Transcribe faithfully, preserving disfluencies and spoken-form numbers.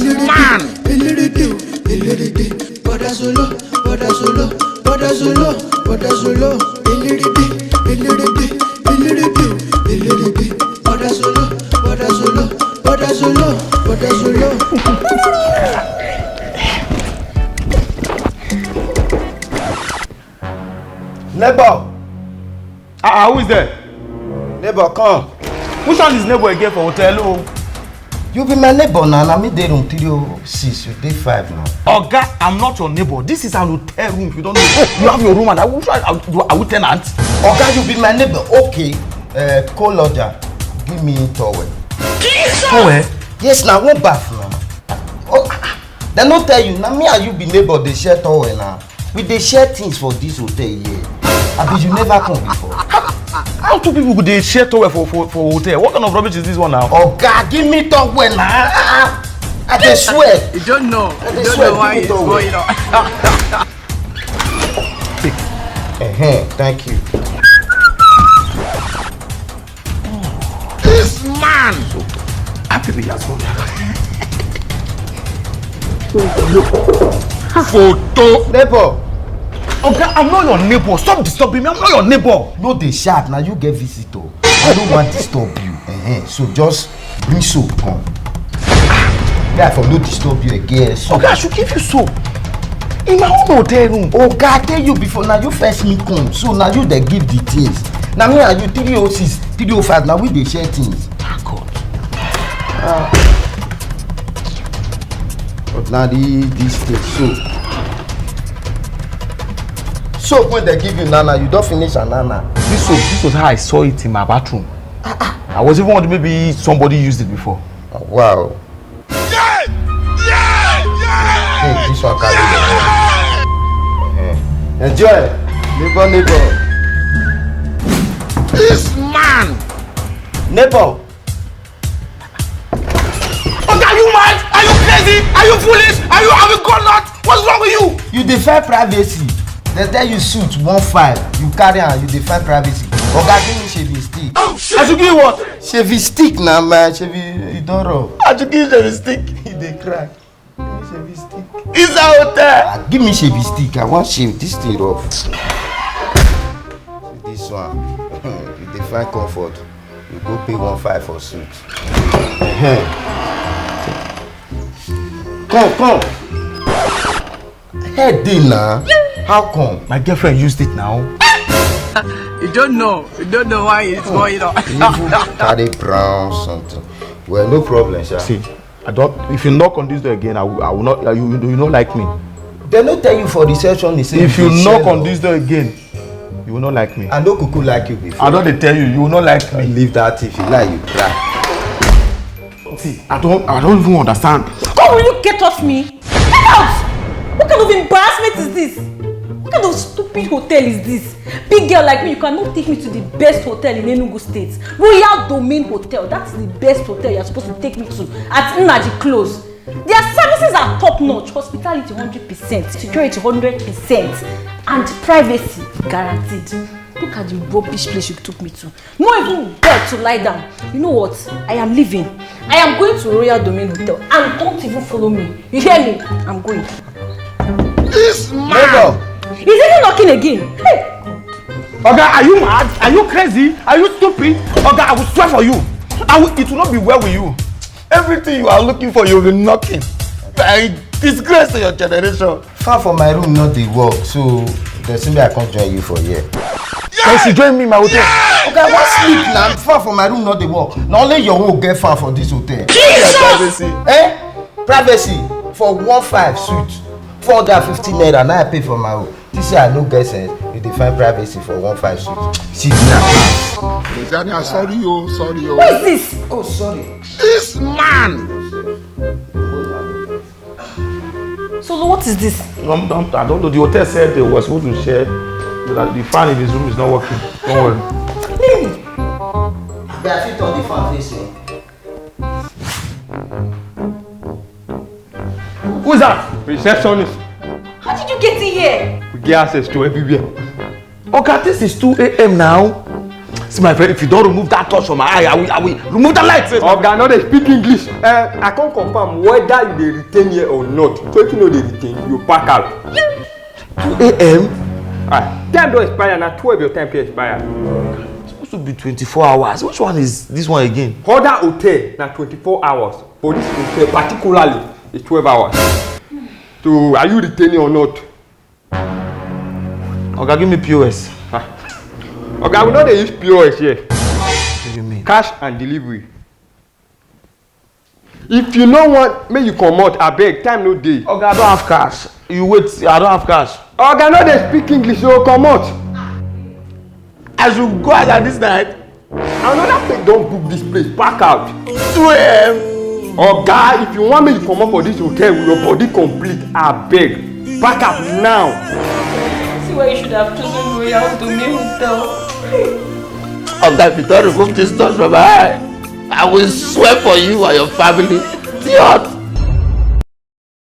Man! Neighbor! Ah, ah, who is there? Neighbor, come. Which one is neighbor again for hotel? Oh, You be my neighbor now, na me dey room three oh six, you dey five now. Oga, I'm not your neighbor. This is an hotel room. You don't know. You have your room and I, which one, are, you- are we tenants? Oga, you be my neighbor, okay. Uh, co-lodger, give me towel. Oh, eh? Yes, na one bath na. Oh, ah, ah, dem no tell you, na me and you be neighbor dey share towel na. We dey share things for this hotel here. Abi you never come before? How two people go dey share towel for, for, for hotel? What kind of rubbish is this one now? Oga, give me towel na. Ah, ah, I dey swear. You don't know. I You dey don't swear, know why give me it's towel. Going on. Uh-huh, thank you. This man! Happy be as well. Photo! Neighbor, Oga, I'm not your neighbor. Stop disturbing me. I'm not your neighbor. No dey shout, na you get visitor. I no wan disturb you. Uh-huh. So just bring soap come. Make I for no disturb you again. So Oga, I should give you soap. In my own hotel room. Oga, I tell you before, na you first me come. So na you dey give the things. Na me and you three oh six, three oh five, na we dey share things. Ah, God. But na the this thing so. Soap wey dem give you, nana, you don finish am, nana. This was, this was how I saw it in my bathroom. I was even wondering maybe somebody used it before. Wow. Hey, this one carry your own. Eh. Enjoy. Neighbor, neighbor. This man! Neighbor, Oga, are you mad? Are you crazy? Are you foolish? Are you, are you gone mad? What's wrong with you? You dey find privacy. Dem tell you suit one five, you carry am, you dey find privacy. Oga, give me shaving stick. I should give you what? Shaving stick na my shaving, e don rub. I should give you shaving stick. You dey cry. Give me shaving stick. It's a hotel. Ah, give me shaving stick. I wan shave this thing rough. This one, you dey find comfort. You go pay one five for suit. Come, come. Head dey na. How come? My girlfriend used it now. You don't know. You don't know why it's going on. You even carry brown something. Well, no problem, sha. See, I don't. If you knock on this door again, I will, I will not. You, you, you not like me. Dem no tell you for reception, they say If you dey knock share on love. This door again, you will not like me. I no kuku like you before. I don't dey tell you, you will not like me. Leave that, if you like, you cry. See, I don't, I don't even understand. God, will you get off me? Get out! What kind of embarrassment is this? What kind of stupid hotel is this? Big girl like me, you cannot take me to the best hotel in Enugu State. Royal Domain Hotel, that's the best hotel you're supposed to take me to at Nnaji Close. Their services are top notch, hospitality hundred percent, security hundred percent, and privacy guaranteed. Look at the rubbish place you took me to. No even bed to lie down. You know what? I am leaving. I am going to Royal Domain Hotel, and don't even follow me. You hear me? I'm going. This man! Neighbor, Is he knocking again? Hey! Oga, are you mad? Are you crazy? Are you stupid? Oga, I will swear for you. I will, it will not be well with you. Everything you are looking for, you'll be knocking. I disgrace to your generation. Fan for my room no dey work, so dem say make I come join you for here. Then she join me in my hotel. Okay, I wan sleep na. Fan for my room no dey work. Na only your own get fan for this hotel. Privacy. Eh? Privacy for one five suit, four hundred and fifty naira na I pay for my own. This year I no get sense. You dey find privacy for one five suit. Sit down. Rosanna, sorry, oh, sorry, Who oh. Is this? Oh, sorry. This man! So what is this? Um, um, I don't know. The hotel said they were supposed to share. That the fan in his room is not working. Don't worry. Lily! They fit on the fan face. Who's that? Receptionist. How did you get in here? We get access to everywhere. Oga, this is two a m now. See, my friend, if you don't remove that torch from my eye, I will, I will remove that light. Oga, no dey speak English. Uh, I can't confirm whether you dey retain here or not. So if you no dey retain, you pack out. Two a.m. Ah, time don expire na, twelve your time fit expire. It's supposed to be twenty-four hours. Which one is this one again? Other hotel na twenty-four hours, but this hotel particularly is twelve hours. So are you retaining or not? Oga, give me P O S. Ah. Oga, we no dey use P O S here. What do you mean? Cash and delivery. If you no want make you comot, abeg, time no dey. Oga, I don't have cash. You wait, I don't have cash. Oga, no dey speak English, you go comot. I should go out at this night. Another place don book this place, pack out. Two a.m. Oga, if you want make you comot for this hotel with your body complete, abeg, pack out now. See why you should have chosen Royal Domain Hotel. Oga, if you don't remove this torch from my eye, I will swear for you and your family. Idiot!